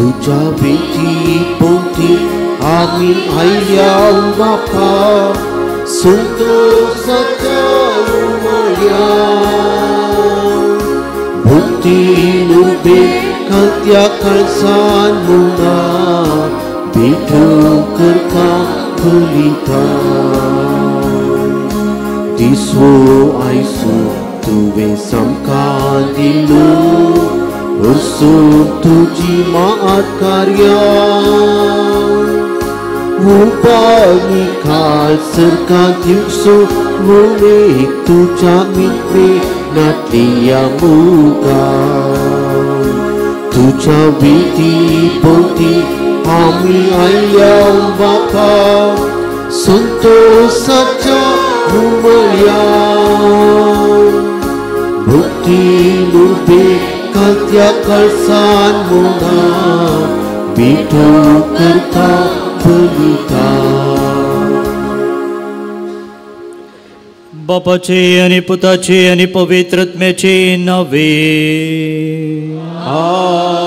तुझ्या वेदी पोटी आमी आयल्या बापा संतोषाच्या उमळ्या भक्ती नुबे खात्या काळसान मुंगा बेठो करता फुलिता दिसो आयसो तुवें सामकां दिलो वरसून तुजी मात कार्या उपानिकाल सरकां दिवसो मुळे तुज्या मित्रे नाटल्या मुगा तुझ्या विधी पोटी आमी आयल्या बापा संतोषाच्या उमळ्या भक्ती नुबे कांत्या काळसान मुंगा बेठो करता फलिता. बापाचे आणि पुताचे आणि पवित्र आत्म्याचे नावे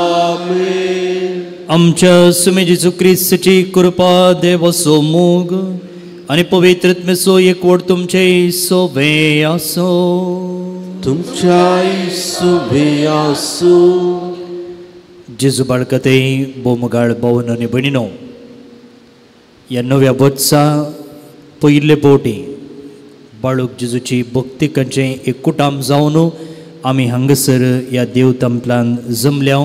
आमेन. आमच्या सुमे जेजू क्रिस्ताची कृपा देवाचो मोग आणि पवित्र आत्म्याचो एकवट तुमचे सोबे आसो. तुमच्याय सोबे आसो. जेजू बाळकते बोमगाळ भावन आनी भयणीनो, ह्या नव्या वर्सा पयले फावटी बाळूक जेजूची भक्तिकांचें एक कुटाम जावन आमी हांगासर ह्या देव तंपलान जमल्या.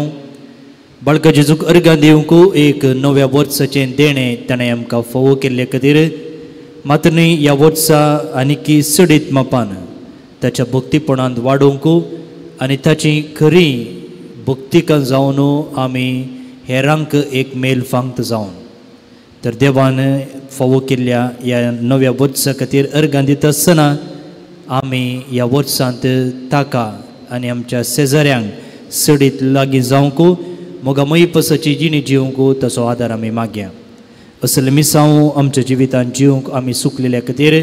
बाळका जेजूक अर्गां दिवंक एक नव्या वर्साचें देणें ताणें आमकां फावो केल्ले खातीर मात्र न्ही ह्या वर्सा आनीकी चडीत मापान ताच्या भक्तीपणांत वाडोवंक आनी ताची खरी भक्तिकां जावन आमी हेरांक एक मेल फांगत जावन तर देवान फावो केल्ल्या ह्या नव्या वर्सा खातीर अर्गां दिता आसतना आमी ह्या वर्सांत ताका आनी आमच्या शेजाऱ्यांक चडीत लागीं जावंक मोगामयी पसाची जिणी जिवंक ताचो आदार आमी मागया. असले मिसांव आमच्या जिवितांत जिवंक आमी सुकलेल्या खातीर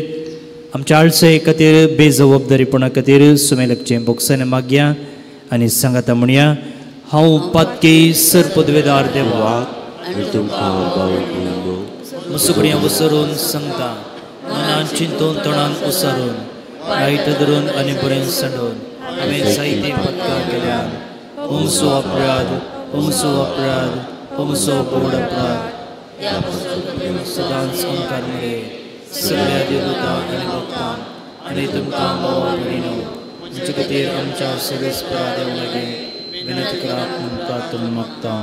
आमच्या आळसाये खातीर बेजबाबदारीपणा खातीर सुमेलकचें बोगसाने मागया आनी सांगाता म्हणया, हांव पातकी सरपदवेदार देवा मुसुकड्यां वसरून सांगता मनान चिंतून तोंडान उसारून रायट धरून आनी बरें सांडून हांवें जायतीं पदकां केल्यान. हुमसो अपराध, हुमसो अपराध, हुमसो बोड अपराध सदांच ओंकार मरे सगळ्या देवता आनी भक्तांक आनी तुमकां भावा भयणीनो तुमचे खातीर आमच्या सगळेस्परा देव लागीं विनंती करात म्हूण प्रार्थना मागता.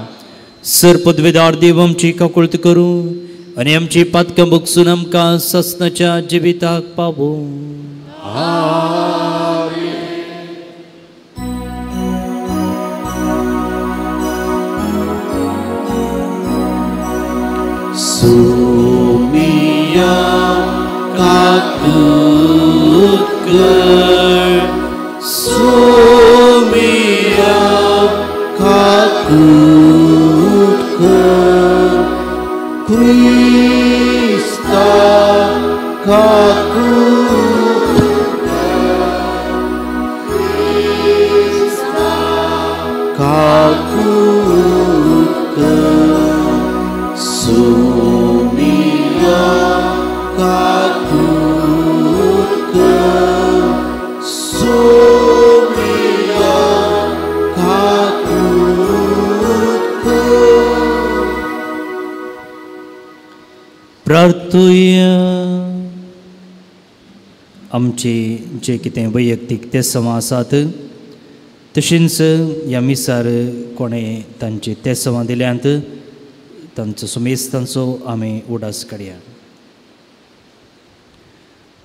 सर पदवेदार देव आमची काकुळत करूं आनी आमची पातकां बगसून आमकां ससनाच्या जिविताक पावूं. सुमिया काकुत कर, सुमिया काकुत कर, क्रिस्ता काकुत कर, क्रिस्ता काकुत कर, सुमिया काकुत कर, सुमिया काकुत कर. प्रार्थुया. आमचे जे कितें वैयक्तीक ते समा आसात तशेंच ह्या मिसार कोणें तांचे ते समा दिल्यांत तांचो सुमेस तांचो आमी उडास काडया.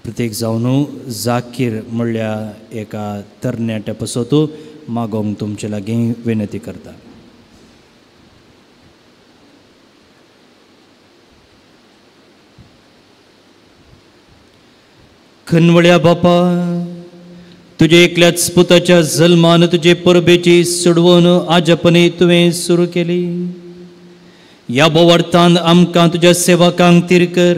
प्रत्येक जावन जाकीर म्हणल्या एका तरणाट्या पासत मागोवंक तुमचे लागीं विनंती करता. खनवळ्या बापा, तुजे एकल्याच पुताच्या जल्मान तुजे परबेची सोडवण आजपणी तुवें सुरू केली. ह्या बोवार्थान आमकां तुज्या सेवकांक तीर कर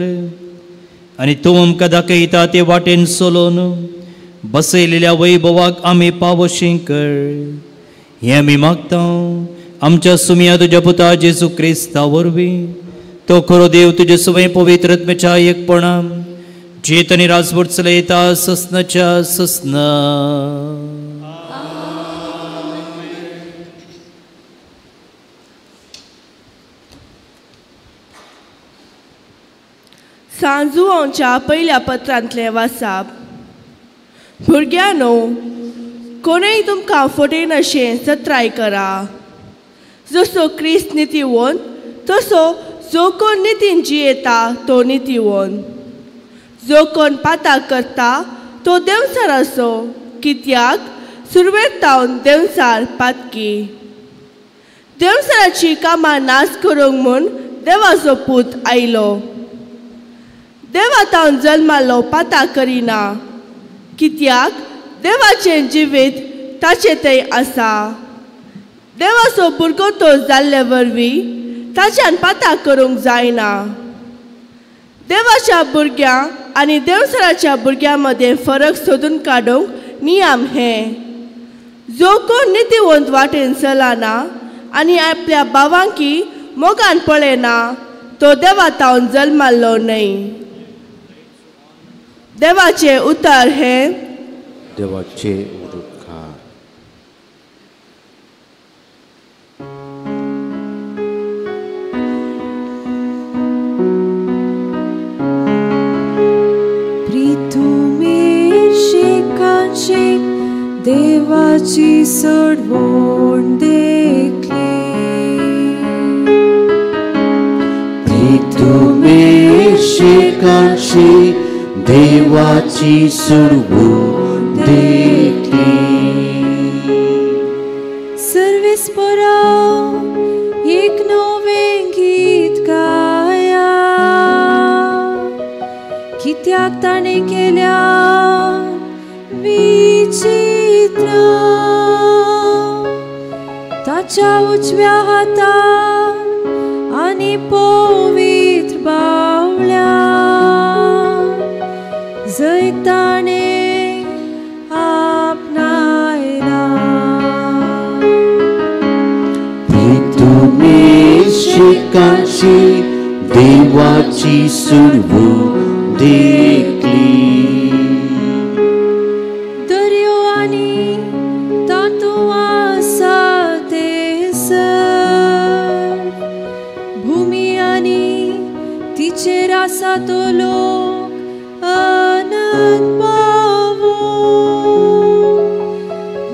आनी तूं आमकां दाखयता ते वाटेन चलोवन बसयलेल्या वैभवाक आमी पावोशी कर. हें आमी मागता आमच्या सुमया तुज्या पुता जेजू क्रिस्ता वरवीं तो खरो देव तुजे सुवें पवित्र आत्म्याच्या एकपणान जेत आनी राजवट चलयता ससनाच्या ससना. सांजुवांच्या पयल्या पत्रांतलें वासाप. भुरग्यांनो, कोणूय तुमकां फटयनाशें सत्राय करा. जसो क्रिस्त नितीवंत तसो जो कोण नितीन जियेता तो नितीवंत. जो कोण पाता करता तो देवसार आसो, कित्याक सुरवेक तावन देवसार पातकी. देवसाराची कामां नाश करूंक म्हूण देवाचो पूत आयलो. देवा तावन जल्मालो पाता करिना, कित्याक देवाचें जिवीत ताचें थंय आसा. देवाचो भुरगो तो जाल्ले वरवीं ताच्यान पाता करूंक जायना. देवाच्या भुरग्यां आनी देवसराच्या भुरग्यां मदें फरक सोदून काडूंक नियम हे. जो कोण नितीवंत वाटेन चलना आनी आपल्या भावांकी मोगान पळयना तो देवा तावन जल्माल्लो न्हय. देवाचें उतर हें देवाचे उरकार. देवाची सोडवण देखली. प्रितुमे शेकांशी देवाची सोडवण देखली. सर्वेस्परा एक नवें गीत गाया, कित्याक ताणें केल्या विचित्र. ताच्या उजव्या हातान आनी पवित्र बावल्या जंय ताणें आपणायला. प्रितुमे शेकांशी देवाची सोडवण देखली. दर्यो आनी तातूंत आसा तें सर्व, भुमी आनी तिचेर आसा तो लोक आनंद पावो.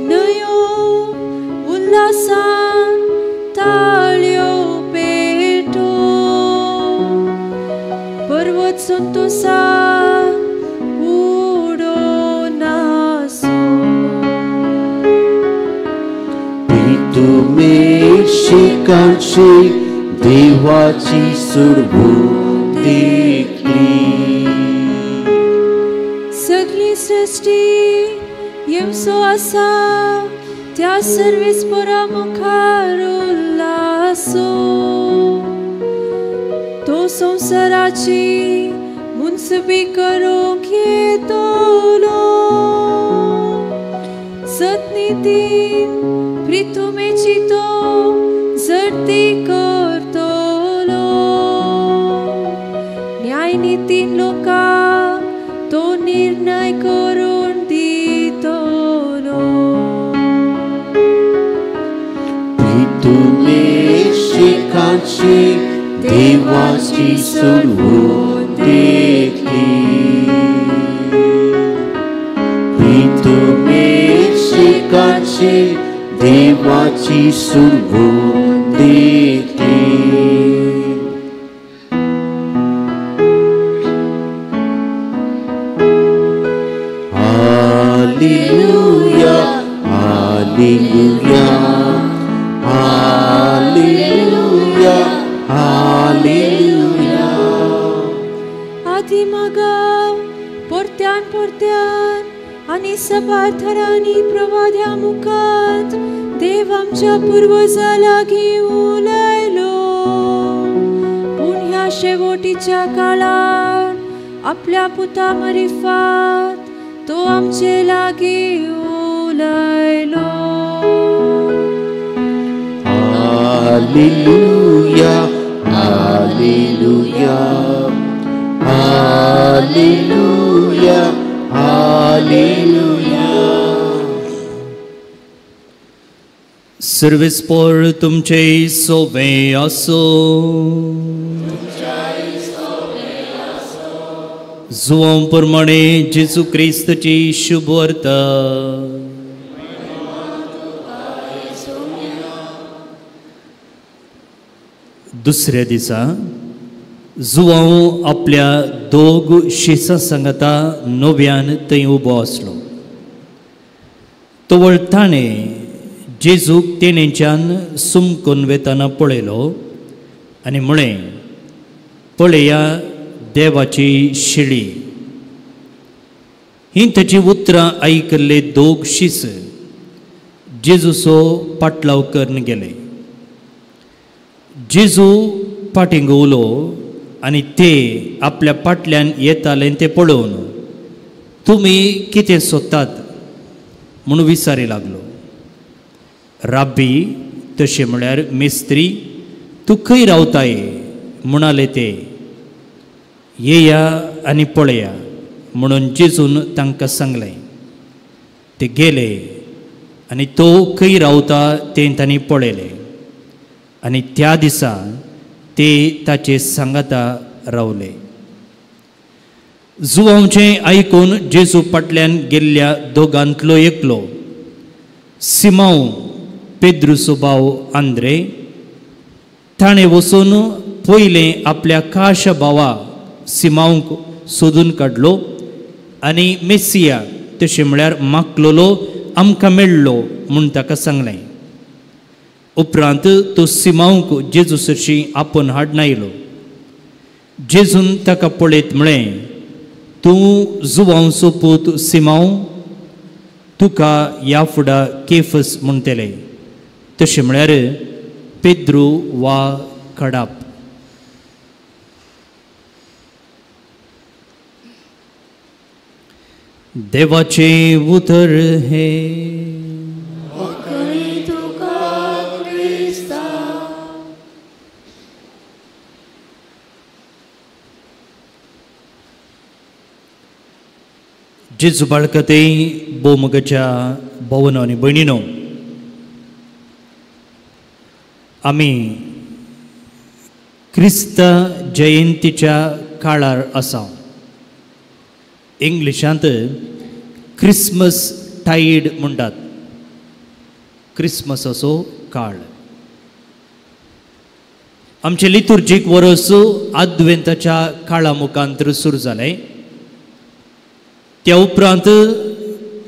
न्हंयो उल्हासान ताळयो पेटो, पर्वत संतोसान उडोन आसूं. प्रितुमे शेकांशी देवाची सोडवण देखली. सगळी सृश्टी येवसो आसा त्या सर्वेस्परा मुखार उल्हासो. तो संवसाराची मुनसबी करूंक येतलो. सतनितीन प्रितुमेची तो जडती करतलो. न्यायनितीन लोकांक तो निर्णय करून दितलो. प्रितुमे शेकांशी देवाची सोडवण देखली. प्रितुमे शेकांशी देवाची सोडवण देखली. Hallelujah, hallelujah, hallelujah, hallelujah. आदी मगा परत्यान परत्यान आनी सबार थरांनी प्रवाद्या मुखार देव आमच्या पुर्वजा लागीं उलयलो. पूण ह्या शेवटीच्या काळार आपल्या पुता मरिफात तो आमचे लागीं उलयलो. Hallelujah, hallelujah, hallelujah, hallelujah. सर्वेस्पोर तुमचे सोबे आसो. जुवां प्रमाणे जेजू क्रिस्तची शुभवार्ता. दुसऱ्या दिसा जुवांव आपल्या दोग शिसां सांगाता नव्यान थंय उबो आसलो. तवळ ताणें जेजूक तेणेच्यान सुमकून वेताना पळयलो आनी म्हळें, पळया देवाची शेळी. ही ताची उतरां आयकल्ले दोग शीस जेजूचो पाटलाव करून गेले. जेजू फाटीं घुंवलो आनी ते आपल्या फाटल्यान येताले ते पळोवन तुमी कितें सोदतात म्हणून विचारी लागलो. राब्बी तशें म्हळ्यार मिस्त्री, तूं खंय रावताय म्हणाले ते. येया आनी पळया म्हणून जेजून तांकां सांगलें. ते गेले आनी तो खंय रावता तें तांणी पळयलें आनी त्या दिसा ते ताचे सांगाता रावले. जुवांचें आयकून जेजू फाटल्यान गेल्ल्या दोगांतलो एकलो सिमांव पेद्रूचो भाव आंद्रे ताणें वचून पयलें आपल्या काश भावा सिमांवक सोदून काडलो आनी मेसिया तशें म्हळ्यार माकलोलो आमकां मेळ्ळो म्हूण ताका सांगलें. उपरांत तो सिमांवक जेजू सरशी आपोवन हाडून आयलो. जेजून ताका पळयत म्हळें, तूं जुवांचो पूत सिमांव, तुका ह्या फुडा केफस म्हणटले, तशें म्हळ्यार पेद्रू वा खडाप. देवाचें उतर हें. जेजू बाळकते बोमगच्या भोवनो आनी भयणीनो, आमी क्रिस्त जयंतीच्या काळार आसा. इंग्लिशांत क्रिसमस टायड म्हणटात. क्रिसमसाचो काळ. आमचें लितुर्जीक वरस आद्वेंताच्या काळा मुखांतर सुरू जालें. त्या उपरांत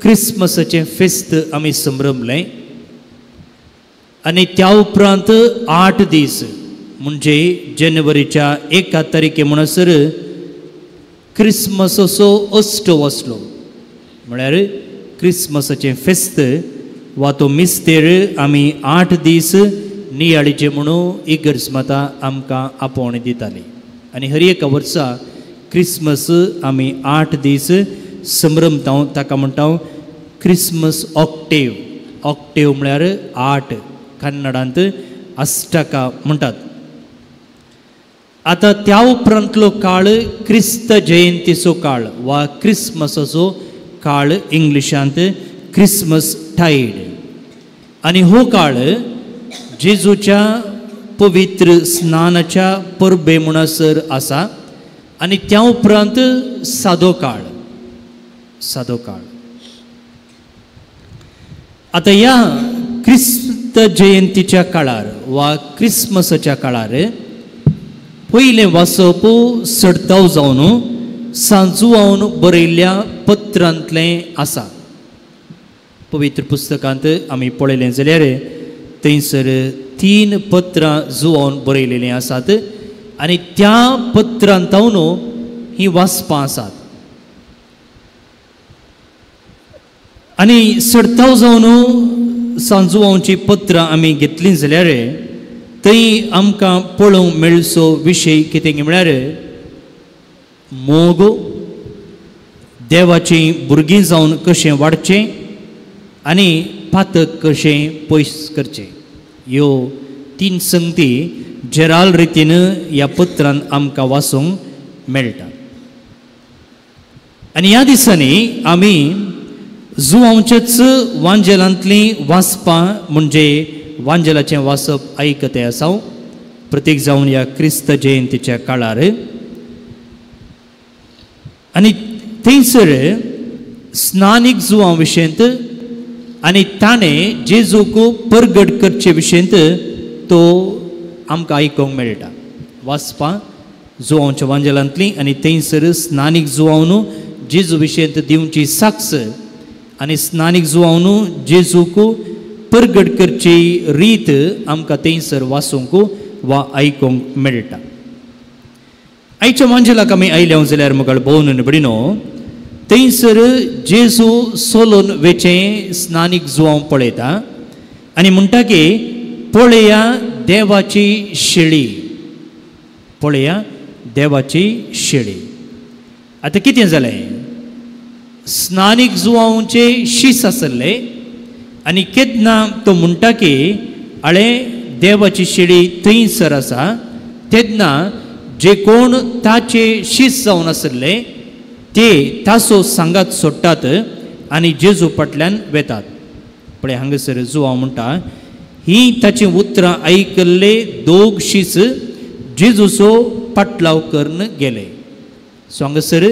क्रिसमसाचें फेस्त आमी संभ्रमलें आनी त्या उपरांत 8 दीस म्हणजे जानेवारीच्या 1 तारखे म्हणसर क्रिसमसाचो अष्टव आसलो. म्हळ्यार क्रिसमसाचें फेस्त वा तो मिस्तेर आमी 8 दीस नियाळीचे म्हणून इगर्ज माता आमकां आपोवणी दिताली. आनी हर एका वर्सा क्रिसमस आमी 8 दीस संभ्रमता. ताका म्हणटा क्रिसमस ऑक्टेव. ऑक्टेव म्हळ्यार 8, कन्नडांत अष्टका म्हणटात. आतां त्या उपरांतलो काळ क्रिस्त जयंतीचो काळ वा क्रिसमसाचो काळ, इंग्लिशांत क्रिसमस टायड. आनी हो काळ जेजूच्या पवित्र स्नानाच्या परबे म्हणसर आसा. आनी त्या उपरांत सादो काळ, सादो काळ. आतां ह्या क्रिस्त जयंतीच्या काळार वा क्रिसमसाच्या काळार पयलें वाचप सडताव जावन सांजुवावन बरयल्ल्या पत्रांतलें आसा. पवित्र पुस्तकांत आमी पळयलें जाल्यार थंयसर 3 पत्रां जुवावन बरयलेलीं आसात आनी त्या पत्रांतावन हीं वाचपां आसात. आनी सडताव जावन सांजुवांची पत्रां आमी घेतलीं जाल्यार थंय आमकां पळोवंक मेळचो विशय कितें म्हळ्यार मोग, देवाचीं भुरगीं जावन कशें वाडचें आनी पातक कशें पयस करचें, ह्यो तीन संगती जेराल रितीन ह्या पत्रान आमकां वाचूंक मेळटा. आनी ह्या दिसांनी आमी जुवांचेच वांजेलांतलीं वाचपां म्हणजे वांजेलाचें वाचप आयकते आसा, प्रतीक जावन ह्या क्रिस्त जयंतीच्या काळार. आनी थंयसर स्नानीक जुवां विशयंत आनी ताणें जेजूक परगट करचे विशयंत तो आमकां आयकूंक मेळटा. वाचपां जुवांच्या वांजेलांतलीं आनी थंयसर स्नानीक जुवांव जेजू विशयंत दिवची साक्ष आनी स्नानीक जुवांव जेजूक परगट करची रीत आमकां थंयसर वाचूंक वा आयकूंक मेळटा. आयच्या वांजेलाक आमी आयल्या जाल्यार मुखार भोवन भडिनो थंयसर जेजू सोलून वेचें स्नानीक जुवांव पळयता आनी म्हणटा की पळया देवाची शेळी, पळया देवाची शेळी. आतां कितें जालें, स्नानीक जुवांवचे शीस आसले आनी केन्ना तो म्हणटा की आळे देवाची शेळी थंयसर आसा, तेन्ना जे कोण ताचे शीस जावन आसले ते तासो सांगात सोडटात आनी जेजू फाटल्यान वेतात. पळय हांगासर जुवांव म्हणटा ही ताची उतरां आयकल्ले दोग शीस जेजूचो पाटलाव करून गेले. सो हांगासर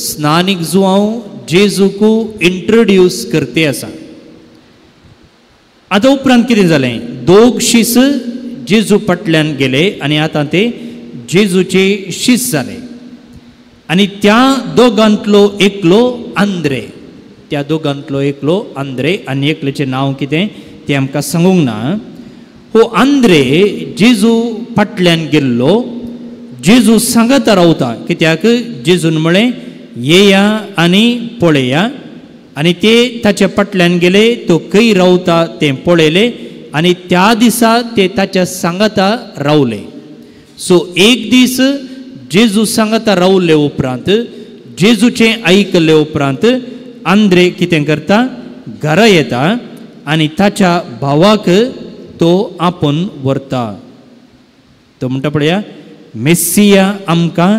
स्नानीक जुवांव जेजूक इंट्रोड्यूस करते आसा. आतां उपरांत कितें जालें, दोग शीस जेजू फाटल्यान गेले आनी आतां ते जेजूचे शीस जाले. आनी त्या दोगांतलो एकलो आंद्रे, त्या दोगांतलो एकलो आंद्रे आनी एकल्याचें नांव कितें तें आमकां सांगूंक ना. हो आंद्रे जेजू फाटल्यान गेल्लो, जेजू सांगता रावता कित्याक जेजून म्हळें येया आनी पळया, आनी ते ताच्या फाटल्यान गेले, तो खंय रावता तें पळयलें आनी त्या दिसा ते ताच्या सांगाता रावले. सो एक दीस जेजू सांगाता रावले उपरांत, जेजूचें आयकल्ले उपरांत आंद्रे कितें करता, घरा येता आनी ताच्या भावाक तो आपोवन व्हरता. तो म्हणटा पळया मेस्सिया आमकां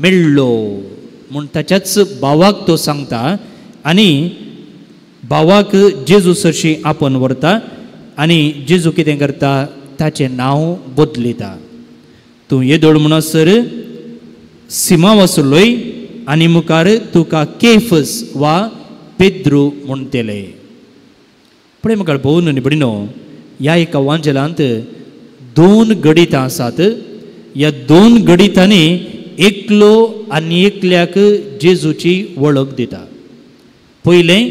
मेळ्ळो म्हूण ताच्याच भावाक तो सांगता आनी भावाक जेजू सरशी आपोवन व्हरता आनी जेजू कितें करता, ताचें नांव बदलिता. तूं येदोळ म्हणसर सिमांव आसलोय आनी मुखार तुका केफस वा पेद्रू म्हणटले. पळय मुखार भोवन आनी भयणीनो, ह्या एका वांजेलांत दोन गणितां आसात. ह्या दोन गणितांनी एकलो आनी एकल्याक जेजूची वळख दिता. पयलें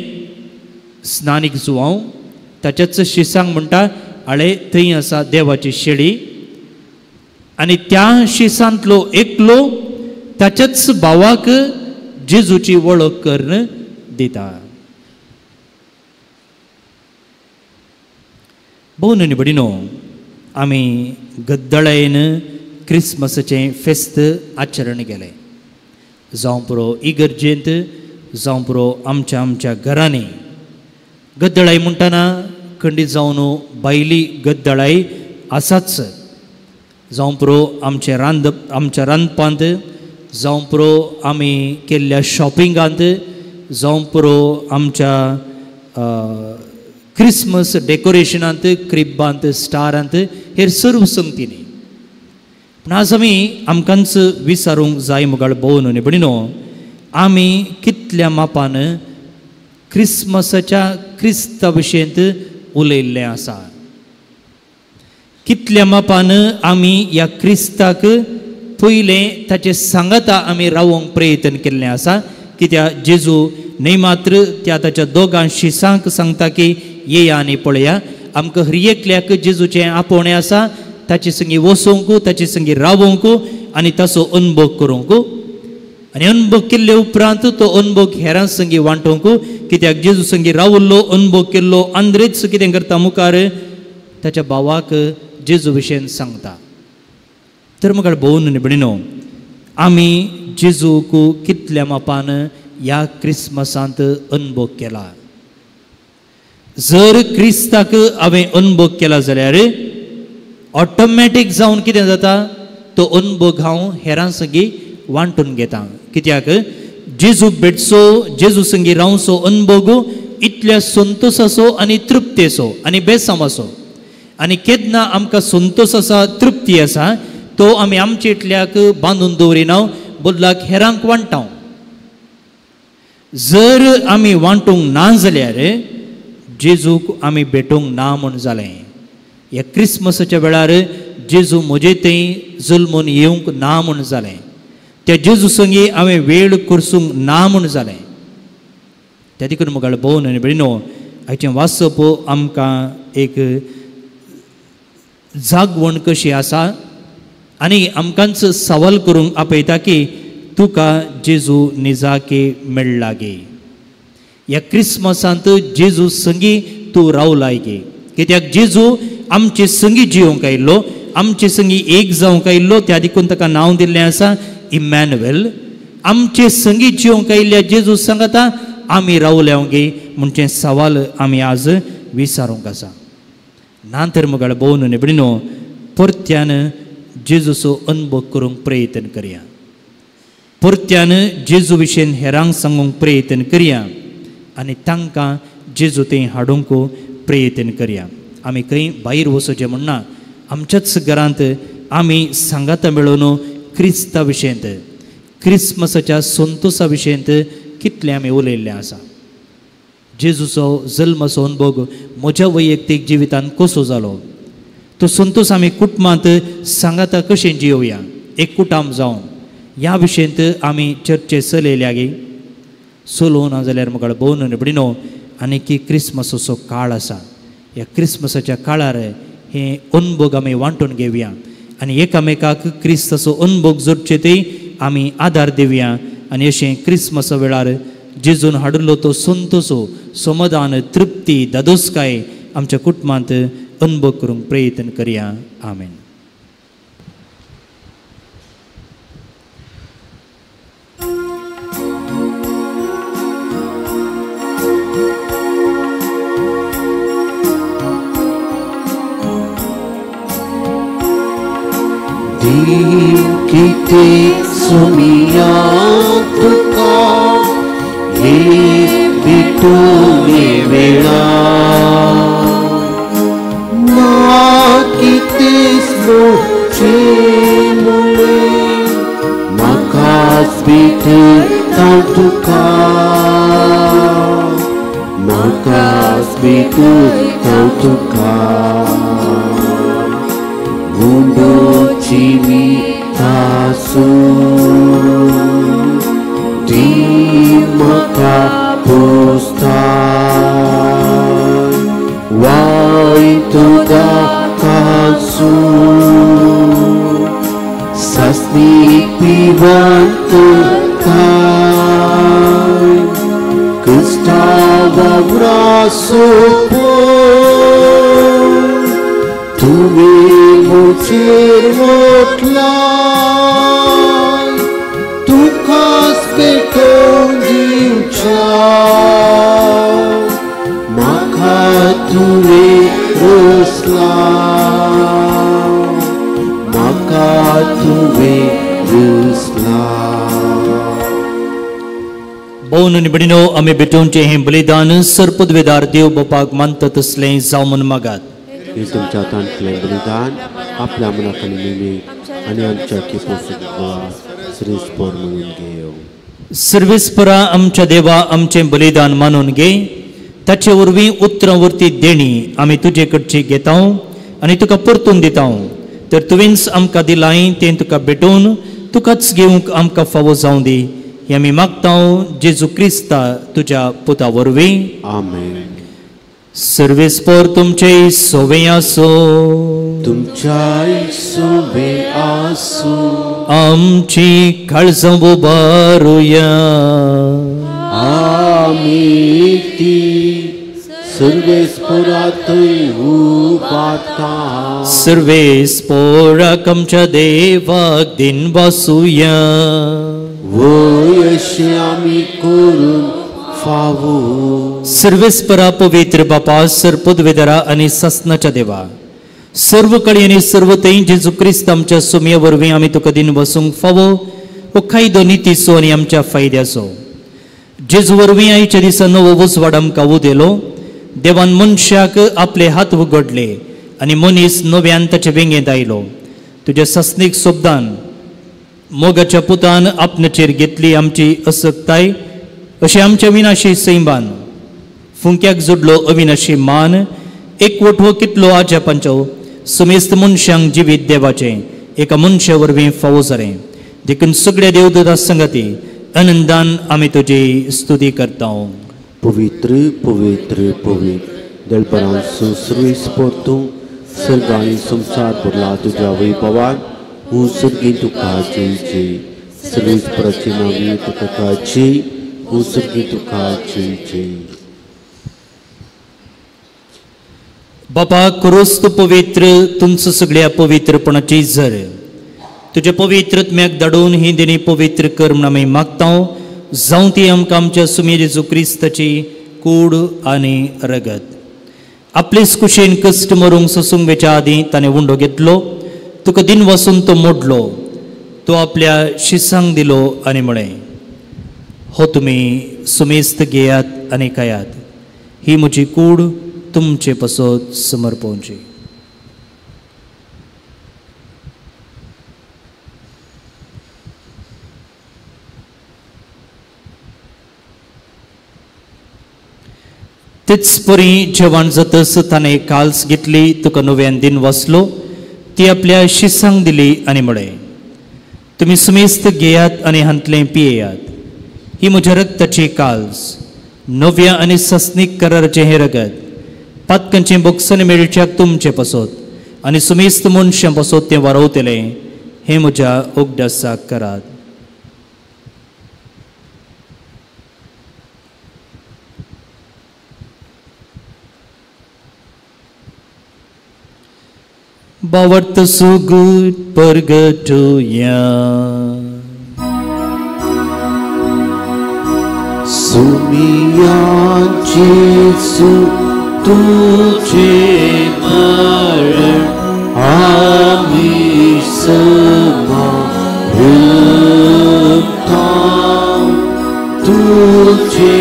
स्नानीक जुवांव ताच्याच शिसांक म्हणटा आळे थंय आसा देवाची शेळी, आनी त्या शिसांतलो एकलो ताच्याच भावाक जेजूची वळख करून दिता. भोवन आनी भयणीनो, आमी गद्दळायेन क्रिसमसाचें फेस्त आचरण केलें, जावं पुरो इगर्जेंत, जावं पुरो आमच्या आमच्या घरांनी. गद्दळाय म्हणटना खंडीत जावन बायली गद्दळाय आसाच, जावं पुरो आमचे रांद आमच्या रांदपांत, जावं पुरो आमी केल्ल्या शॉपिंगांत, जावं पुरो आमच्या क्रिसमस डेकोरेशनांत, क्रिब्बांत, स्टारांत, हेर सर्व संगतींनी. पूण आज आमी आमकांच विचारूंक जाय मुखार भोवन आनी भयणीनो, आमी कितल्या मापान क्रिसमसाच्या क्रिस्ता विशयंत उलयल्लें आसा, कितल्या मापान आमी ह्या क्रिस्ताक पयलें ताचे सांगाता आमी रावोंक प्रयत्न केल्लें आसा. कित्याक जेजू न्हय मात्र त्या ताच्या दोगां शिसांक सांगता की येया आनी पळया, आमकां हर एकल्याक जेजूचें आपोवणें आसा, ताचे संगी वचोंक, ताचे संगी रावोंक आनी ताचो अनुभव करूंक, आनी अनुभव केल्ले उपरांत तो अनुभव हेरां संगी वांटोवंक. कित्याक जेजू संगी रावल्लो, अनुभव केल्लो आंद्रेच कितें करता मुखार ताच्या भावाक जेजू विशयन सांगता. तर मुखार भोवन आनी भयणीनो, आमी जेजूक कितल्या मापान ह्या क्रिसमसांत अनुभव केला. जर क्रिस्ताक हांवें अनुभव केला जाल्यार ऑटोमॅटीक जावन कितें जाता तो अनुभव हांव हेरां संगी वांटून घेता. कित्याक जेजू भेटचो, जेजू संगी रावचो अनुभव इतल्या संतोसाचो आनी तृप्तेचो आनी बेसामाचो. आनी केन्ना आमकां संतोष आसा, तृप्ती आसा, तो आमी आमचे इतल्याक बांदून दवरिना, बदलाक हेरांक वांट्टा. जर आमी वांटूंक ना जाल्यार जेजूक आमी भेटूंक ना म्हूण जालें. ह्या क्रिसमसाच्या वेळार जेजू म्हजे थंय जल्मून येवंक ना म्हूण जालें. त्या जेजू संगी हांवें वेळ करसूंक ना म्हूण जालें. त्या देखून मुखार भोवन आनी भयणीनो, हाचें वाचप आमकां एक जागवण कशी आसा आनी आमकांच सवाल करूंक आपयता की तुका जेजू निजाके मेळ्ळा गे, ह्या क्रिसमसांत जेजू संगी तूं रावलाय गे. कित्याक जेजू आमचे संगी जिवंक आयिल्लो, आमचे संगी एक जावंक आयिल्लो, त्या देखून ताका नांव दिल्लें आसा इमॅन्युएल. आमचे संगी जिवंक आयिल्ल्या जेजू सांगता आमी रावल्या गे म्हणचें सवाल आमी आज विचारूंक आसा. ना तर मुखार भोवन आनी भयणीनो, परत्यान जेजूचो अनुभव करूंक प्रयत्न करया, परत्यान जेजू विशीं हेरांक सांगूंक प्रयत्न करया आनी तांकां जेजू थंय हाडूंक प्रयत्न करया. आमी खंय भायर वचचें म्हणना, आमच्याच घरांत आमी सांगाता मेळोवन क्रिस्ता विशयंत, क्रिसमसाच्या संतोसा विशयंत कितलें आमी उलयल्लें आसा. जेजूचो जल्माचो अनुभव म्हज्या वैयक्तीक जिवितांत कसो जालो, तो संतोष आमी कुटुंबांत सांगाता कशें जियोवया, एक कुटुंब जावन ह्या विशयंत आमी चर्चे चलयल्या गे. चलोवना जाल्यार मुखार भोवन आनी भयणीनो, आनी की क्रिसमसाचो काळ आसा, ह्या क्रिसमसाच्या काळार हे अनुभव आमी वांटून घेवया आनी एकामेकाक क्रिस्ताचो अनुभव जोडचे ते आमी आदार दिवया. आनी अशें क्रिसमसा वेळार जेजून हाडिल्लो तो संतोसो, समाधान, तृप्ती, दादोसकाय आमच्या कुटुंबांत अनुभव करूंक प्रयत्न करया. आमेन. देव कितें सुमिया तुका हे भेटूने वेळा, ना कितें स्मोचे मुळे म्हाकाच भेटता तुका, म्हाकाच भेटता तुका. Chimitasu di maka postai wai tuda kasu sasni pivantu kai Kristava braso po তুমি মুছের মোটলাই তুকাস পেটন দিউচা মাখা তুরে রসলা, মাখা তুরে রসলা. भोवन आनी भयणीनो, आमी भेटोवचें हें बलिदान सर्पदवेदार देव बापाक मानता तसलें जावं म्हूण मागात. हे तुमच्या हातांतलें बलिदान आपल्या मनाक आनी निमीक आनी आमच्या श्रेष्ठ म्हणून घेव. सर्वेस्परा आमच्या देवा आमचें बलिदान मानून घे, ताचे वरवीं उतरां वरती देणी आमी तुजे कडची घेता आनी तुका परतून दिता. तर तुवेंच आमकां दिलाय तें तुका भेटोवन तुकाच घेवंक आमकां फावो जावं दी, हें आमी मागता जेजू क्रिस्ता तुज्या पुता वरवीं. आमेन. सर्वेस्पर तुमचे सोवे आसो, तुमच्याय सोवे आसो. आमची काळजां उबारुया, आमी ती सर्वेस्परातूय उबारता. सर्वेस्पराक आमच्या देवाक दिन वासुया, वय अशें आमी करून फावो. सर्वेस्परा पवित्र बापा, सर्पदवेदरा आनी सासनाच्या देवा, सर्व कळी आनी सर्व थंय जेजू क्रिस्त आमच्या सुमये वरवीं आमी तुका दिन वसूंक फावो हो कायदो नितीचो आनी आमच्या फायद्याचो. जेजू वरवीं आयच्या दिसा नवो उजवाड आमकां उदेलो. देवान मनशाक आपले हात उगडले आनी मनीस नव्यान ताचे वेंगेंत आयलो. तुज्या सासणीक शब्दान मोगाच्या पुतान आपणाचेर घेतली आमची असक्ताय अशें आमच्या विनाशी सैमान फुंक्याक जोडलो अविनाशी मान. एकवट हो कितलो आजापांचो समेस्त मनशांक जिवीत देवाचें एका मनशा वरवीं फावो जालें. देखून सगळ्या देवदूता संगती आनंदान आमी तुजी स्तुती करता. पवित्र पवित्र पवित्र दळपरान सुसर्वीस परतूं सर्गांनी संवसार भरला तुज्या वैभवान. उसर्गी तुका जय जय सर्वीस पराची नावी तुका जय उसर्गी तुका जय जय. बापा क्रोस्त पवित्र तुमचो सगळ्या पवित्रपणाची झर तुज्या पवित्रत्म्याक धाडून ही देणी पवित्र कर म्हूण आमी मागता. जावं ती आमकां आमच्या सुमे जेजू क्रिस्ताची कूड आनी रगत. आपलेच कुशेन कश्ट मरूंक सोसूंक वेच्या आदीं ताणें उंडो घेतलो, तुका दिन वसून तो मोडलो, तो आपल्या शिसांक दिलो आनी म्हळें, हो तुमी सुमेस्त घेयात आनी खायात, ही म्हजी कूड तुमचे पासत समर्पोवची. तेच परी जेवण जातच ताणें काल्स घेतली, तुका नव्यान दिन वाचलो, ती आपल्या शिसांक दिली आनी म्हळें, तुमी सुमेस्त घेयात आनी हांतलें पियेयात, ही म्हज्या रक्ताची काल्स, नव्या आनी सस्नीक कराराचें हें रगत, पातकांचें बोगसण मेळच्याक तुमचें पासत आनी सुमेस्त मनशां पासत तें वारवतलें, हें म्हज्या उगडासाक करात. बावर्त सुगूत परगटुया. सुमिया जेजू तुझे मरण आमी समारता, तुझे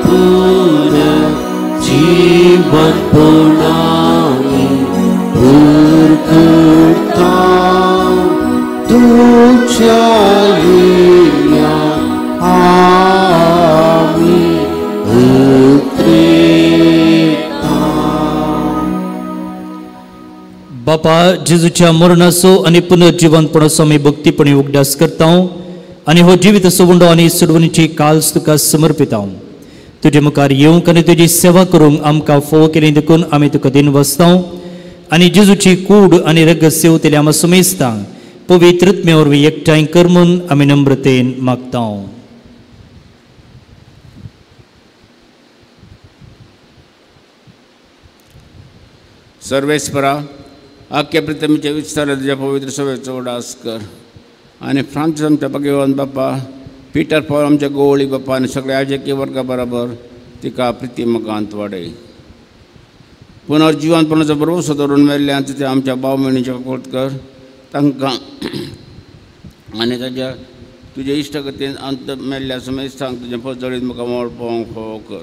पुनर्जीवन पणामी करता, तुझ्या येण्या आमी उतरेता. बापा जेजूच्या मरणाचो आनी पुनर्जीवनपणाचो आमी भक्तीपणी उगडास करता आनी हो जिवीत उंडो आनी सोडवणीची काल्स तुका समर्पिता. तुजे मुखार येवंक आनी तुजी सेवा करूंक आमकां फोव केली देखून आमी तुका दिन वसता आनी जेजूची कूड आनी रगत सेवतले आमा सुमेस्ता पवित्रत्मे वरवीं एकठांय कर म्हूण आमी नम्रतेन मागता. सर्वेस्परा आख्या प्रितमीच्या विस्तार तुज्या पवित्र सभेचो उडास कर आनी फ्रांसीस आमच्या भगवान बापा, पिटर पॉल आमच्या गोवळी बापा आनी सगळ्या आजकी वर्गा बराबर तिका प्रिती मगांत वाडय. पुनर्जीवनपणाचो भरवंसो दवरून मेल्ल्यान ते आमच्या भाव भयणीच्या कोत कर तांकां आनी ताच्या तुज्या इश्टगतीन अंत मेल्ल्या समेस्तांक तुजें पजळीत म्हाका मोळ पावोवंक फावो कर.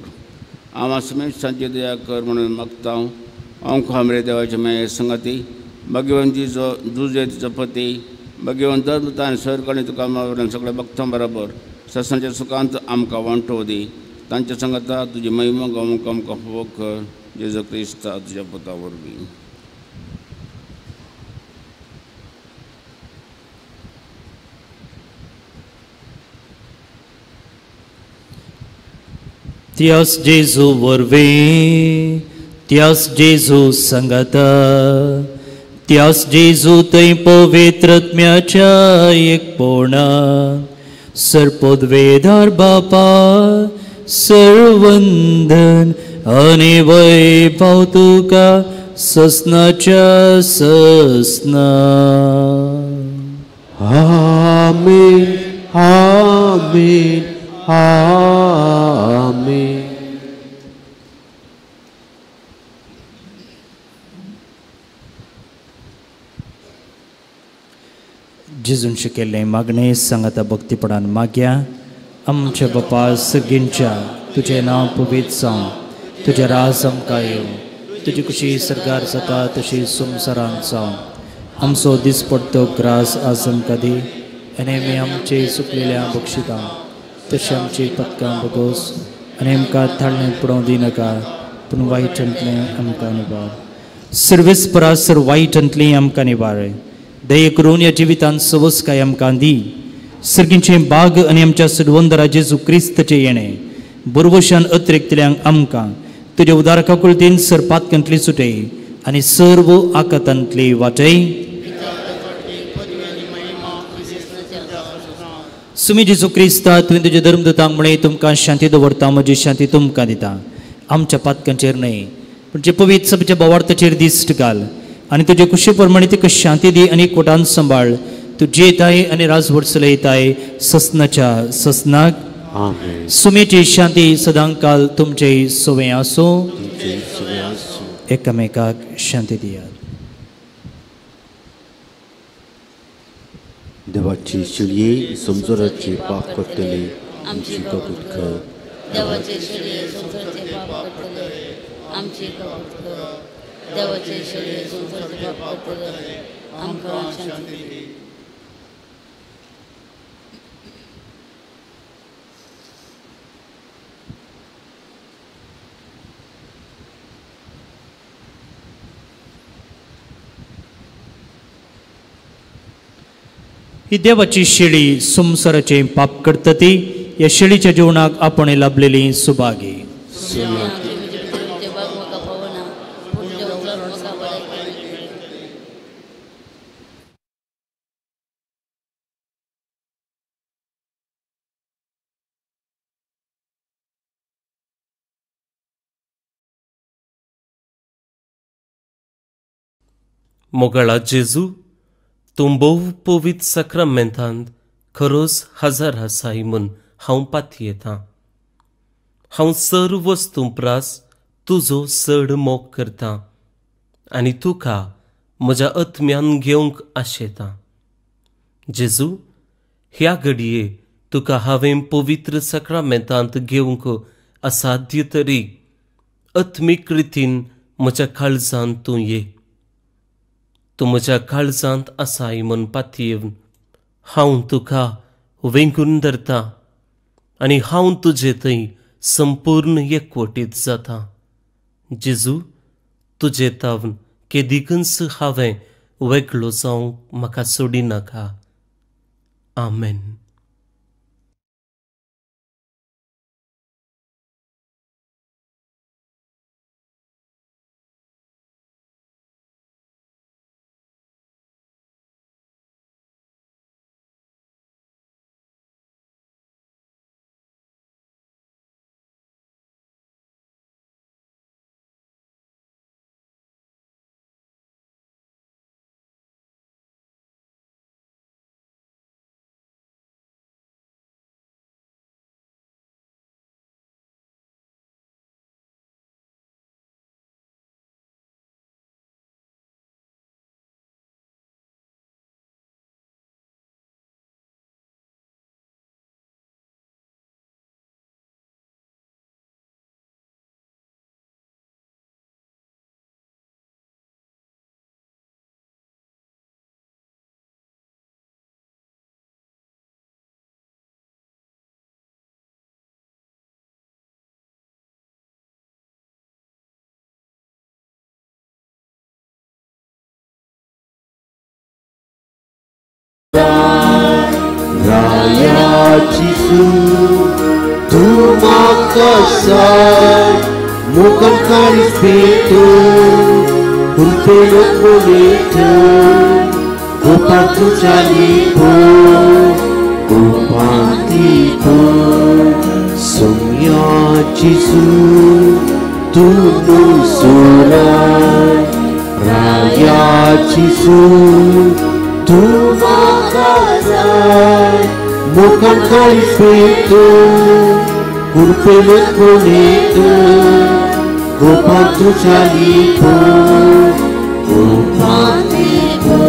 आमा समेस्तांची दया कर म्हणून मागता. हांव खामरे देवाचे मागीर संगती भगवंत तिचो जुजे तिचो पती भगवंत दर आनी सरकणी तुका मावरून सगळ्या भक्तां बराबर ससांच्या सुखांत आमकां वांटो दी. तांच्या संगता तुजी महिमा गावंक आमकां फावो कर. जेजू क्रिस्ता तुज्या पुता वरवीं. त्यास जेजू वरवीं, त्यास जेजू संगता, त्यास जेजू थंय पवित्रत्म्याच्या एकपणा सर्पोद्वेदार बापा सर्वंदन आनी वैभव तुका ससनाच्या ससना. आमेन आमेन आमेन. जेजून शिकयल्लें मागणें सांगाता भक्तीपणान मागया. आमच्या बापा सगळींच्या तुजें नांव पवित्र जावं, तुजें राज आमकां येवं, तुजी कुशी सरकार जाता तशी संवसारांत जावं. आमचो दिसपडतो ग्रास आज आमकां दी आनी आमी आमचे चुकलेल्या बक्षिता तशें आमची पदकां बगोस आनी आमकां थाळणें पडोवं दिनाका पूण वायटांतलें आमकां निवार. सर्वेस परासर वायटांतलें आमकां निवार. दये करून ह्या जिवितांत सवसकाय आमकां दी. सर्गींचें बाग आनी आमच्या सडवंदरा जेजू क्रिस्ताचें येणें बरवशान अतिरिक्तल्यांक आमकां तुज्या उदार काकुळतीन सरपातकांतली सुटय आनी सर्व आकातांतली वाटय. सुमी जेजू क्रिस्ता तुवें तुज्या धर्मदूतांक म्हळें तुमकां शांती दवरता, म्हजी शांती तुमकां दिता. आमच्या पातकांचेर न्हय पूण जे पवित्र सभेच्या बोवार्थाचेर दिश्ट घाल आनी तुजे कुशी प्रमाणे तिका शांती दी आनी कोटान सांबाळ. तूं जियेताय आनी राजवट चलयताय ससनाच्या ससनाक. सुमेची शांती सदांकाल तुमचे सवे आसूं. एकामेकाक शांती दियात. देवाची शिळये संवसाराचे पाप करतले आमची कबूत कर. देवाचे शिळये संवसाराचे पाप करतले आमची कबूत कर. देवाचे शिळये संवसाराचे पाप करतले आमकां शांती दी. ही देवाची शेळी संवसाराचें पाप करता ती ह्या शेळीच्या जेवणाक आपण लाभलेली सुभागी. मोगाळा जेजू, तूं भोव पवित्र साक्रामेंतांत खरोच हजर आसाय म्हूण हांव पातयेतां. हांव सर्व वस्तूं प्रास तुजो चड मोग करतां आनी तुका म्हज्या आत्म्यान घेवंक आशेतां. जेजू, ह्या घडये तुका हांवें पवित्र साक्रामेंतांत घेवंक असाध्य तरी आत्मीक रितीन म्हज्या काळजांत तूं ये. तूं म्हज्या काळजांत आसाय म्हूण पातयेवन हांव तुका वेंगून धरता आनी हांव तुजे थंय संपूर्ण एकवटीत जाता. जेजू, तुजे तावन केदिकूच हांवें वेगळो जावंक म्हाका सोडिनाका. आमेन. Raya Jesu, tu makasay, mukhang karispeto, hulpelot bonito, upang tuchalipo, upang tipo, Sumya Jesu, tu nusuray, Raya Jesu, tu makasay, mukhang karispeto, hulpelot bonito, upang tuchalipo, upang tipo.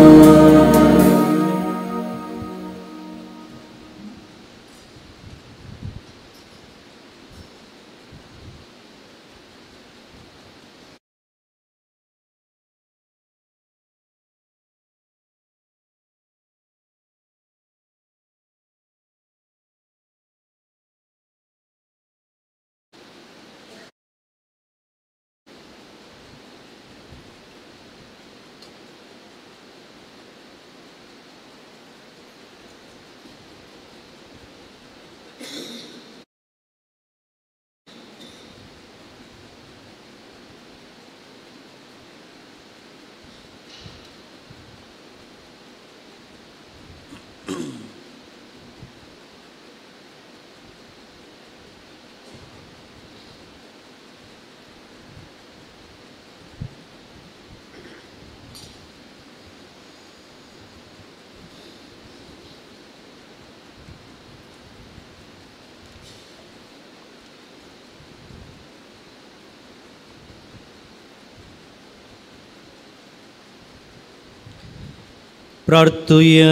प्रार्थुया.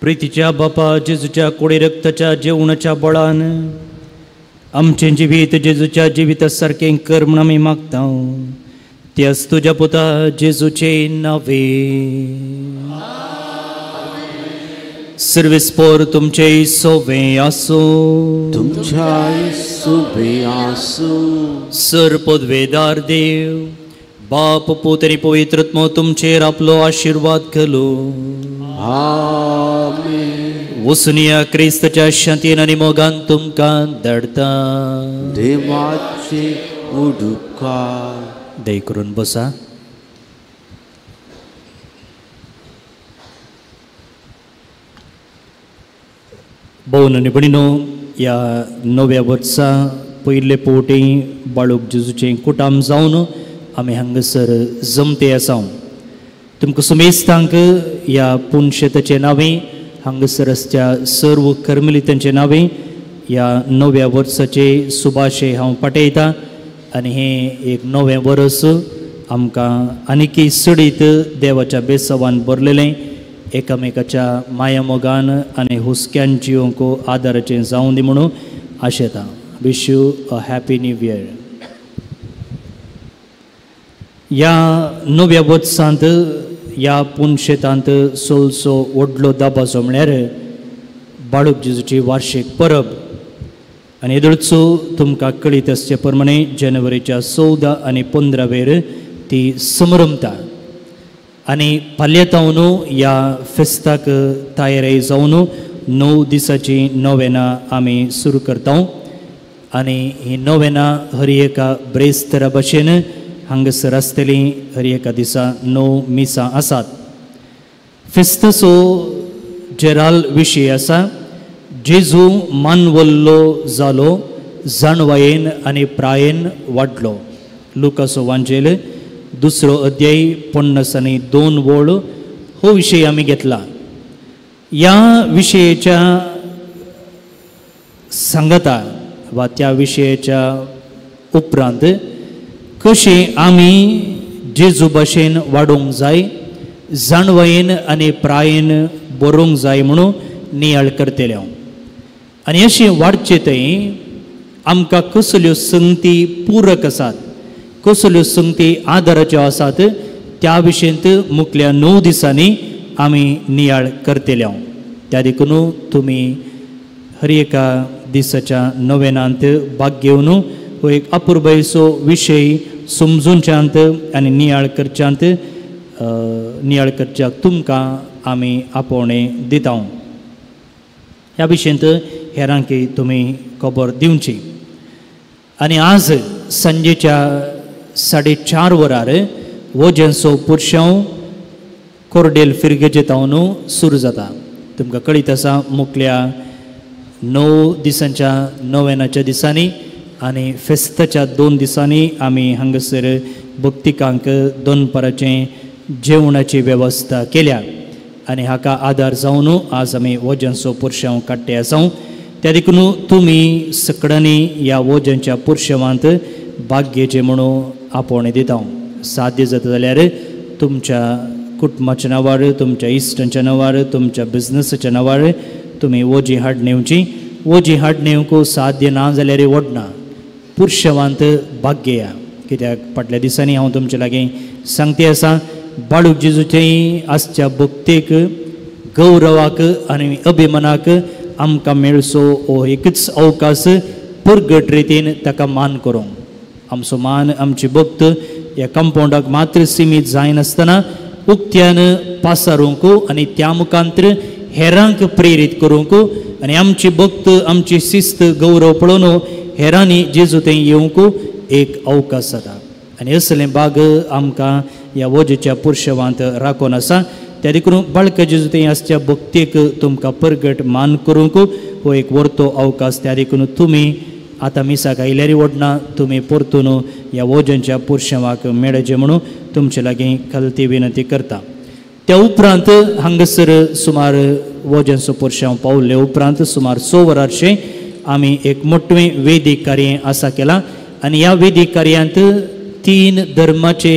प्रितीच्या बापा जेजूच्या कोडी रक्ताच्या जेवणाच्या बळान आमचें जिवीत जेजूच्या जिविता सारकें कर म्हूण आमी मागता. त्याच तुज्या पुता जेजूचे नावे. सर्वेस्पोर तुमचे सोवे आसूं. तुमच्याय सोवे आसूं. सर पदवेदार देव बाप पूत आनी पवित्र आत्मो तुमचेर आपलो आशिर्वाद घालूं. आमेन. वसुनिया क्रिस्ताच्या शांतीन आनी मोगान तुमकां धाडटा. देवाचे उडुपकार. दय करून बसा. भोवन आनी भयणीनो, ह्या नव्या वर्सा पयले फावटी बाळूक जेजूचें कुटाम जावन आमी हांगासर जमते आसा. तुमकां सुमेस्तांक ह्या पुनशेताचें नांवें हांगासर आसच्या सर्व कर्मलितांचें नांवें ह्या नव्या वर्साचे सुभाशे हांव पाठयतां. आनी हें एक नवें वर्स आमकां आनीकय सडीत देवाच्या बेसावान भरलेलें, एकामेकाच्या माया मोगान आनी हुस्क्यान जिवंक आदाराचें जावं दी म्हणून आशेतां. Wish you a happy new year. ह्या नव्या वर्सांत ह्या पुनशेतांत सोलसो व्हडलो दाबाचो म्हळ्यार बाळूक जेजूची वार्षीक परब. आनी येदोळचो तुमकां कळीत आसचे प्रमाणे जानेवारीच्या 14 आनी 15 वेर ती समरमता. आनी फाल्यां ह्या फेस्ताक तयारी जावन 9 दिसाची नोवेनां आमी सुरू करता. आनी ही नोवेनां हर एका ब्रेस्तरा भशेन हांगासर आसतली. हर एका दिसा 9 मिसां आसात. फेस्ताचो जेराल विशय आसा जेजू मानवल्लो जालो, जाणवायेन आनी प्रायेन वाडलो. लुकासो वांजेल 2 अध्याय 52 वळ हो विशय आमी घेतला. ह्या विशयाच्या सांगता वा त्या विशयाच्या उपरांत कशें आमी जेजू भाशेन वाडोवंक जाय, जाणवायेन आनी प्रायेन बरोवंक जाय म्हणून नियाळ करतले हांव. आनी अशें वाडचें थंय आमकां कसल्यो संगती पुरक आसात, कसल्यो संगती आदाराच्यो आसात त्या विशयंत मुखल्या 9 दिसांनी आमी नियाळ करतले हांव. त्या देखून तुमी हर एका दिसाच्या नोवेनांत भाग घेवन हो एक अपुरबायेचो विशय समजूनच्यांत आनी नियाळ करच्यांत नियाळ करच्याक तुमकां आमी आपोवणें दिता. ह्या विशयंत हेरांकी तुमी खबर दिवची. आनी आज सांजेच्या 4:30 वरार वोजेंचो पुरशांव कोरडेल फिरगेजेतावन सुरू जाता. तुमकां कळीत आसा मुखल्या 9 दिसांच्या नोवेनाच्या दिसांनी आनी फेस्ताच्या 2 दिसांनी आमी हांगासर भक्तिकांक दनपाराचें जेवणाची वेवस्था केल्या. आनी हाका आदार जावन आज आमी वोजनचो पुरशांव काडटे आसा. त्या देखून तुमी सगळ्यांनी ह्या वोजनच्या पुरशांवांत भाग घेवचें म्हणून आपोवणें दिता. साध्य जाता जाल्यार तुमच्या कुटुंबाच्या नांवार, तुमच्या इश्टांच्या नांवार, तुमच्या बिजनसाच्या नांवार तुमी वोजी हाड नेवची. वोजी हाड नेवंक साध्य ना जाल्यार वडना पुरशांवांत भाग घेया. कित्याक फाटल्या दिसांनी हांव तुमचे लागीं सांगते आसा, बाळूक जेजूचें आसच्या भक्तीक, गौरवाक आनी अभिमानाक आमकां मेळचो हो एकच अवकाश परगट रितीन ताका मान करूंक. आमचो मान, आमची भक्त ह्या कंपावंडाक मात्र सिमीत जायनासतना उक्त्यान पासारूंक आनी त्या मुखांतर हेरांक प्रेरीत करूंक आनी आमची भक्त, आमची शिस्त, गौरव पळोवन हेरांनी जेजू थंय येवंक एक अवकाश जाता. आनी असलें बाग आमकां ह्या वजेच्या पुरशेवांत राखून आसा. त्या देखून बाळका जेजू थंय आसच्या भक्तीक तुमकां परगट मान करूंक हो एक वर्तो अवकाश. त्या देखून तुमी आतां मिसाक आयल्यार वडना तुमी परतून ह्या वोजनच्या पुरशेवाक मेळचें म्हणून तुमचे लागीं खालती विनंती करता. त्या उपरांत हांगासर सुमार वोजनचो पुरशेंव पावले उपरांत सुमार 6 वरांचें आमी एक मोटवें वेदीक कार्य आसा केलां. आनी ह्या वेदीक कार्यांत 3 धर्माचे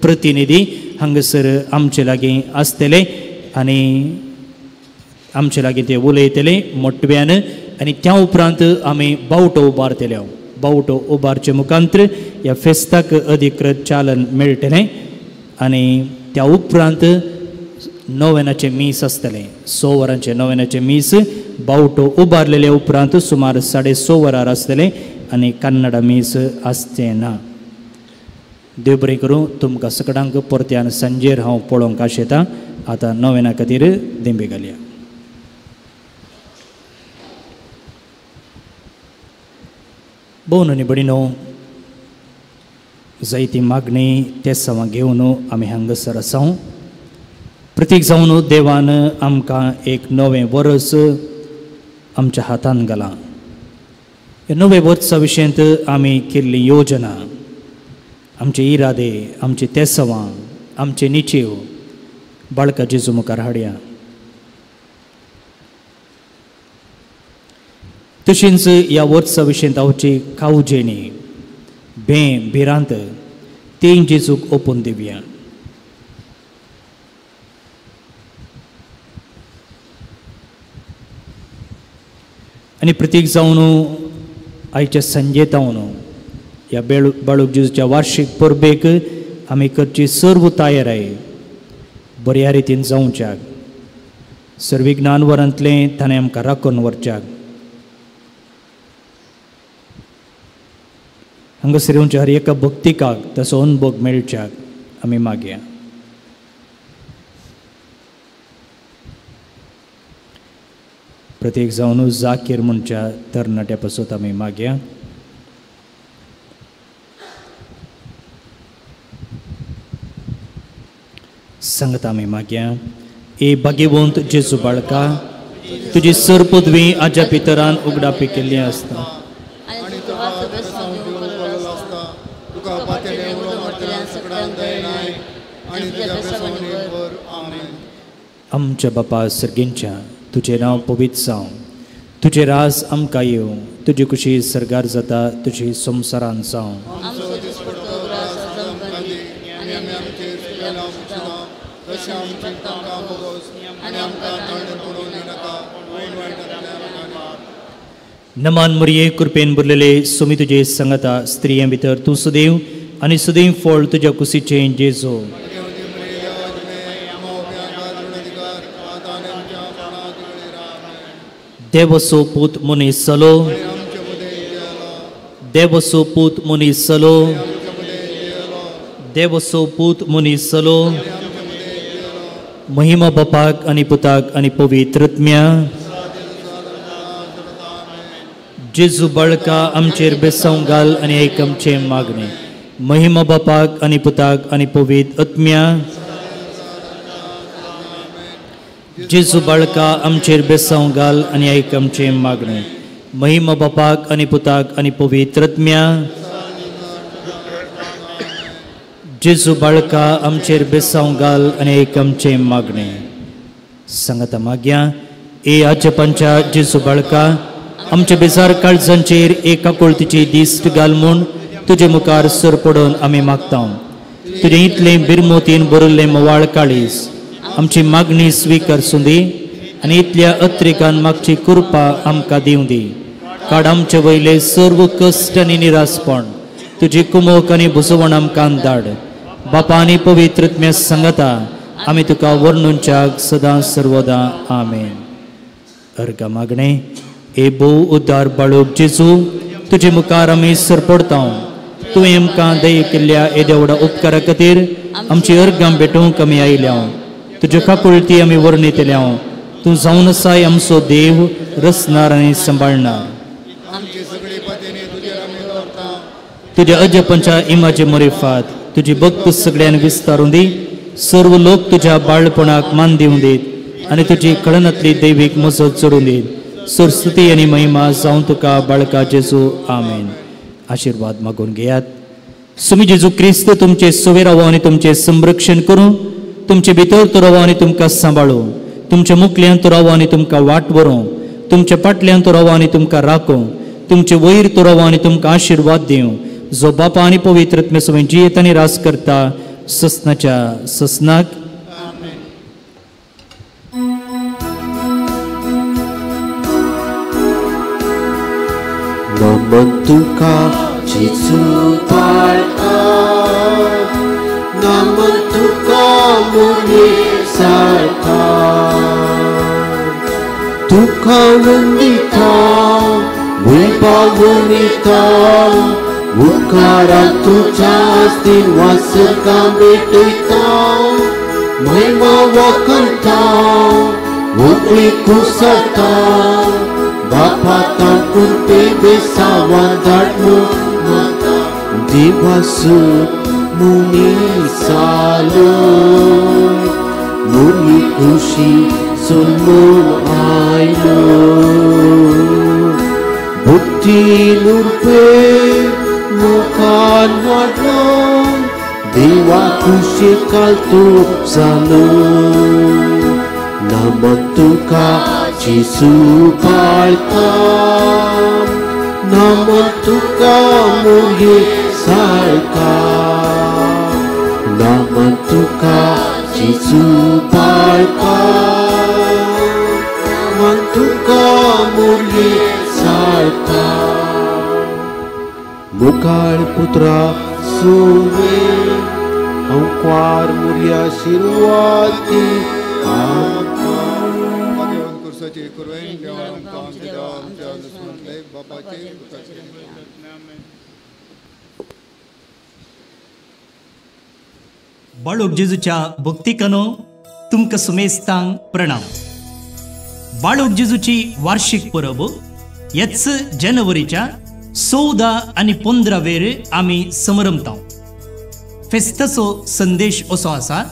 प्रतिनिधी हांगासर आमचे लागीं आसतले आनी आमचे लागीं ते उलयतले मोटव्यान आनी त्या उपरांत आमी बावटो उबारतले. बावटो उबारचे मुखांतर ह्या फेस्ताक अधिकृत चालन मेळटलें आनी त्या उपरांत नोवेनाचें मीस आसतलें. 6 वरांचें नोवेनाचें मीस बावटो उबारलेले उपरांत सुमार 6:30 वरार आसतलें आनी कन्नडा मीस आसचें ना. देव बरें करूं तुमकां सगळ्यांक परत्यान सांजेर हांव पळोवंक आशेतां. आतां नोवेना खातीर दिंबी घालया. भोवन आनी भयणीनो, जायती मागणी तेसांवां घेवन आमी हांगासर आसा. प्रतीक जावन देवान आमकां एक नवें वर्स आमच्या हातान घालां. ह्या नव्या वर्सा विशयंत आमी केल्ली योजना, आमचे इरादे, आमचे तेसवां, आमचे निचेव बाळका जेजू मुखार हाडया. तशींच ह्या वर्सा विशयंत आमची कावजेणी, भें, भिरांत तें जेजूक ओपून दिवया. आनी प्रतीक जावन आयच्या सांजेतावन ह्या बाळूक जेजूच्या वार्षिक परबेक आमी करची सर्व तयाराय बऱ्या रितीन जावच्याक, सर्विज्ञान वरांतलें ताणें आमकां राखून व्हरच्याक. हांगासर येवच्या हर एका भक्तिकाक ताचो अनुभव मेळच्याक आमी मागया. प्रत्येक जावन जाकीर म्हणच्या तरणाट्या पासत आमी मागया. सांगता आमी मागया. ए भाग्यवंत जेजू बाळका, तुजी सर पदवी आज्या पितरान उगडापी केल्ली आसता. आमच्या बापा सर्गींच्या, तुजें नांव पवित्र जावं, तुजें राज आमकां येवं, तुजी खुशी सर्गार जाता तुजी संवसारान जावं. नमान मुरये, कृपेन भरलेले सुमी तुजे सांगता, स्त्रियां भितर तूं सदैव आनी सदैव फळ तुज्या कुशीचें जेजू. देवसो पूत मनीस जालो, देवसो पूत मनीस जालो, देवसो पूत मनीस जालो. महिमा बापाक आनी पुताक आनी पवित्र आत्म्या. जेजू बाळका आमचेर बेसांव घाल आनी एक आमचें मागणें. महिमा बापाक आनी पुताक आनी पवित्र आत्म्या. जेजू बाळका आमचेर बेसांव घाल आनी आयक आमचें मागणें. महिमा बापाक आनी पुताक आनी पवित्र आत्म्या. जेजू बाळका आमचेर बेसांव घाल आनी आयक आमचें मागणें. सांगता मागया. ए आजपांच्या जेजू बाळका, आमच्या बेजार काळजांचेर एक आकुळतीची दिश्ट घाल म्हूण तुजे मुखार सर पडून आमी मागता. तुजें इतलें बिरमोतीन भरिल्लें मोवाळ काळीज आमची मागणी स्विकार सुंदी आनी इतल्या अत्रेकान मागची कृपा आमकां दिवं दी. काड आमचे वयले सर्व कश्ट आनी निरासपण, तुजी कुमोक आनी भुजवण आमकां धाड. बापा आनी पवित्र आत्म्या सांगता आमी तुका वर्णुच्याक सदां सर्वदां. आमेन. अर्घ मागणें. ए भोव उद्धार बाळूक जेजू, तुजे मुखार आमी सरपडता. तुवें आमकां दया केल्ल्या येद्या व्हडा उपकारा खातीर आमची अर्घां भेटोवंक आमी आयल्या. तुज्यो काकुळटी आमी वर्णितल्या. तूं जावन आसाय आमचो देव, रचणार आनी सांबाळणार. तुज्या अजपंच्या इमाजे मरिफात तुजी भक्त सगळ्यान विस्तारून दी. सर्व लोक तुज्या बाळपणाक मान दिवं दीत आनी तुजी कळनांतली दैवीक मजत चडून दीत. सरस्वती आनी महिमा जावं तुका बाळका जेजू. आमेन. आशिर्वाद मागून घेयात. सुमी जेजू क्रिस्त तुमचे सोवे रावो आनी तुमचें संरक्षण करूं, तुमचे भितर तो रावो आनी तुमकां सांबाळूं, तुमच्या मुखल्यान तो रावो आनी तुमकां वाट व्हरूं, तुमच्या फाटल्यान तो रावो आनी तुमकां राखूं, तुमचे वयर तो रावो आनी तुमकां आशिर्वाद दिवं. जो बापा आनी पवित्र आत्म्या सवें जियेत आनी राज करता ससनाच्या ससनाक. नमन तुका जेजू बाळका, नमन तुका मुरली सारका, तुका वंदिता वैभवनिता, मुखारा तुज्या आस्तीन वासका भेटयता, महिमा वाखणता मोकळी कुसता, बापा तांकुरपे बेसावान धाडमू माता, देवासू मुनी सालो, मुरली खुशी सोलमून आयलो, बुद्धी नुरपे मुखार वाडलो, देवा खुशी काल तूं जालो, नमन तुका जेजू बाळका, नमन तुका मुरली सारका, नमन तुका जेजू बाळका, नमन तुका मुरली सारका. मुखार पुत्रा सुवे अंक्वार मुरया शिरवाती बाळूक जेजूच्या भक्तिकनो तुमकां सुमेस्तांक प्रणाम. बाळूक जेजूची वार्षिक परब हेच जानेवारीच्या 14 आनी 15 वेर आमी समरमता. फेस्ताचो संदेश असो आसा,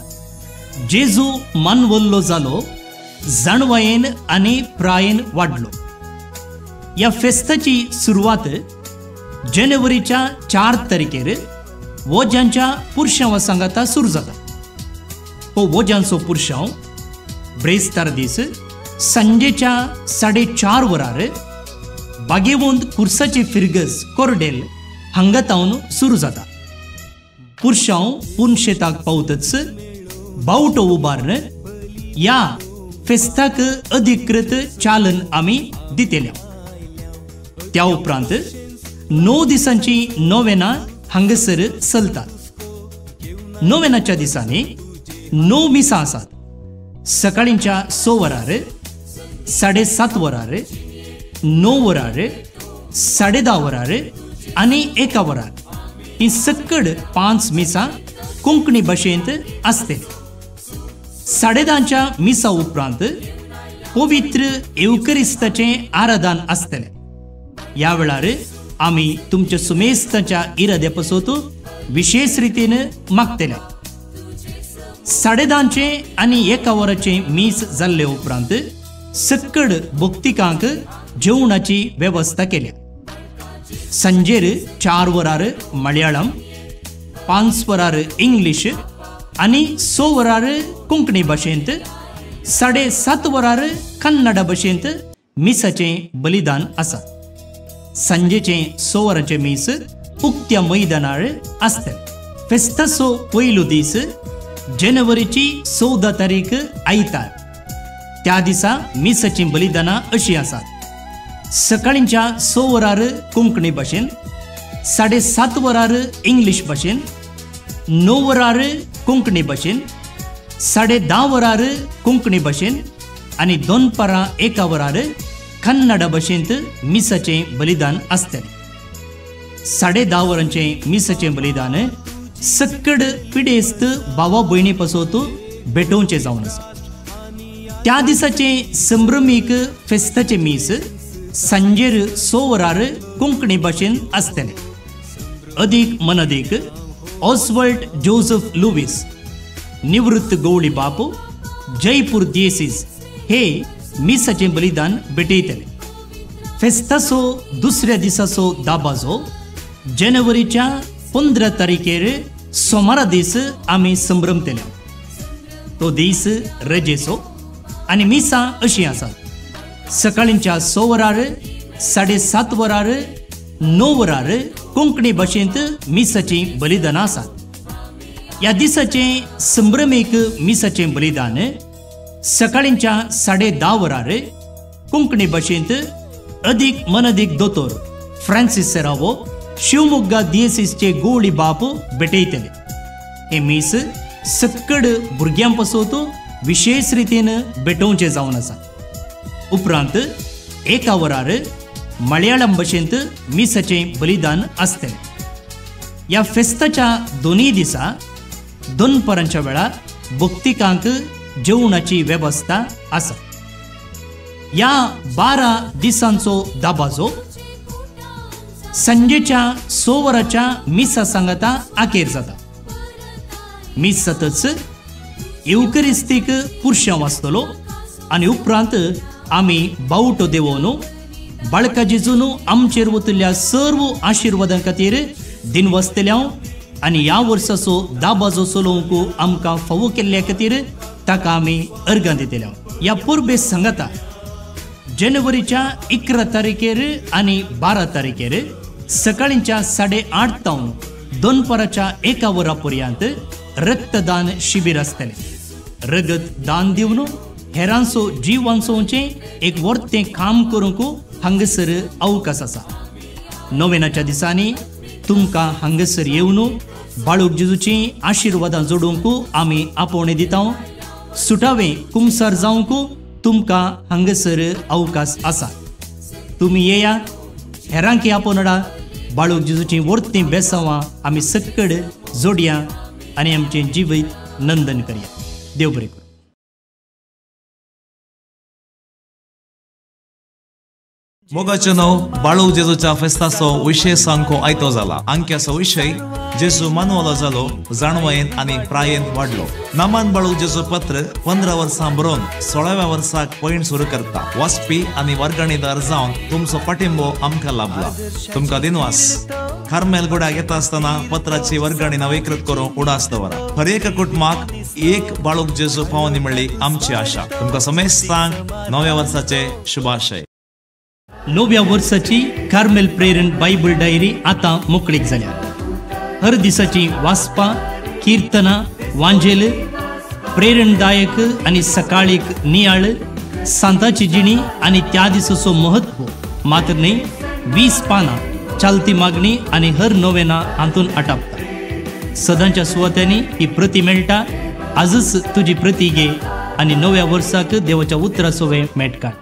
जेजू मानवल्लो जालो, जाणवायेन आनी प्रायेन वाडलो. ह्या फेस्ताची सुरवात जानेवारीच्या 4 तारखेर वोज्यांच्या पुरशांवा सांगाता सुरू जाता. हो वोज्यांचो पुरशांव ब्रेस्तार दीस सांजेच्या 4:30 वरार बागेवंत कुर्साची फिरगज कोरडेल हांगा तावन सुरू जाता. पुरशांव पुनशेताक पावतच बावटो उबारून ह्या फेस्ताक अधिकृत चालन आमी दितले. त्या उपरांत 9 दिसांची नोवेना हांगासर चलतात. नोवेनाच्या दिसांनी 9 मिसां आसात. सकाळींच्या 6 वरार, 7:30 वरार, 9 वरार, 10:30 वरार आनी 1 वरार ही सक्कड 5 मिसां कोंकणी भाशेंत आसतली. 10:30च्या मिसा उपरांत पवित्र येवकरिस्ताचें आराधन आसतलें. ह्या वेळार आमी तुमच्या सुमेस्ताच्या इराद्या पासत विशेष रितीन मागतले. 10:30चें आनी 1 वराचें मीस जाल्ले उपरांत सक्कड भक्तिकांक जेवणाची वेवस्था केल्या. सांजेर 4 वरार मलयाळम, 5 वरार इंग्लीश आनी 6 वरार कोंकणी भाशेंत, 7:30 वरार कन्नड भाशेंत मिसाचें बलिदान आसा. सांजेचें 6 वरांचें मीस उक्त्या मैदानार आसतलें. फेस्ताचो पयलो दीस जानेवारीची 14 तारीख आयतार. त्या दिसा मिसाचीं बलिदानां अशीं आसात. सकाळींच्या 6 वरार कोंकणी भाशेन, 7:30 वरार इंग्लीश भाशेन, 9 वरार कोंकणी भाशेन, 10:30 वरार कोंकणी भाशेन आनी दनपारां 1 वरार कन्नड भाशेंत मिसाचें बलिदान आसतलें. 10:30 वरांचें मिसाचें बलिदान सक्कड पिडेस्त भावा भयणी पासत भेटोवचें जावन आसा. त्या दिसाचें संभ्रमीक फेस्ताचें मीस सांजेर 6 वरार कोंकणी भाशेन आसतलें. अदीक मनदीक ऑस्वल्ड जोसेफ लुवीस, निवृत्त गवळी बाप, जयपूर दियेसीस हे मिसाचें बलिदान भेटयतले. फेस्ताचो दुसऱ्या दिसाचो दाबाजो जानेवारीच्या 15 तारखेर सोमारा दीस आमी संभ्रमतले. तो दीस रजेचो आनी मिसां अशीं आसात. सकाळींच्या 6 वरार, 7:30 वरार, 9 वरार कोंकणी भाशेंत मिसाचीं बलिदानां आसात. ह्या दिसाचें संभ्रमीक मिसाचें बलिदान सकाळींच्या 10:30 वरार कोंकणी भाशेंत अदीक मनदीक दोतोर फ्रांसीस सेरावो शिवमोग्गा दियेसीसचे गोवळी बाप भेटयतले. हें मीस सक्कड भुरग्यां पासत विशेष रितीन भेटोवचें जावन आसा. उपरांत 1 वरार मलयाळम भाशेंत मिसाचें बलिदान आसतलें. ह्या फेस्ताच्या दोनूय दिसा दनपरांच्या वेळार भक्तिकांक जेवणाची वेवस्था आसा. ह्या 12 दिसांचो दाबाजो संजेच्या 6 वरांच्या मिसा सांगाता आखेर जाता. मीस जातच येवकरिस्तीक पुरशां वाचतलो आनी उपरांत आमी बावटो देवोवन बाळका जेजून आमचेर वतल्या सर्व आशिर्वादां खातीर दिनवासतले आनी ह्या वर्साचो दाबाजो चलोवंक आमकां फावो केल्ल्या खातीर ताका आमी अर्गां दितले. ह्या परबे सांगाता जानेवारीच्या 11 तारखेर आनी 12 तारखेर सकाळींच्या 8:30 तावन दनपाराच्या 1 वरा पर्यंत रक्तदान शिबीर आसतलें. रगत दान दिवन हेरांचो जीव वांचोवचें एक वर्तें काम करूंक हांगासर अवकाश आसा. नोवेनाच्या दिसांनी तुमकां हांगासर येवन बाळूक जेजूचीं आशिर्वादां जोडूंक आमी आपोवणें दिता. सुटावें कुमसार जावंक तुमकां हांगासर अवकाश आसा. तुमी येया, हेरांकी आपोवनडा बाळूक जेजूचीं वर्तीं बेसांवां आमी सक्कड जोडया आनी आमचें जिवीत नंदन करया. देव बरें करूं. मोगाचें नांव बाळू जेजूच्या फेस्ताचो विशय सामको आयतो जाला. अंक्याचो विशय जेजू मानवलो जालो, जाणवयेन आनी प्रायेन वाडलो. नामान बाळू जेजू पत्र 15 वर्सां बरोवन 16व्या वर्साक पयण सुरू करता. वाचपी आनी वर्गणीदार जावन तुमचो पाठिंबो आमकां लाभला. तुमकां दिनवास. कार्मेल गुड्याक येता आसतना पत्राची वर्गणी नवीकृत करून उडास दवरा. हर एका कुटुंबाक एक बाळूक जेजू पावनी म्हणली आमची आशा. तुमकां समेस्तांक नव्या वर्साचे शुभाशय. नव्या वर्साची कार्मेल प्रेरण बायबल डायरी आतां मोकळीक जाल्या. हर दिसाची वाचपां, किर्तनां, वांजेल, प्रेरणदायक आनी सकाळीक नियाळ, सांताची जिणी आनी त्या दिसाचो महत्व मात्र न्हय 20 पानां चालती मागणी आनी हर नोवेना हातून आटापता. सदांच्या सुवात्यांनी ही प्रती मेळटा. आजच तुजी प्रती घे आनी नव्या वर्साक देवाच्या उतराचो मेट काड.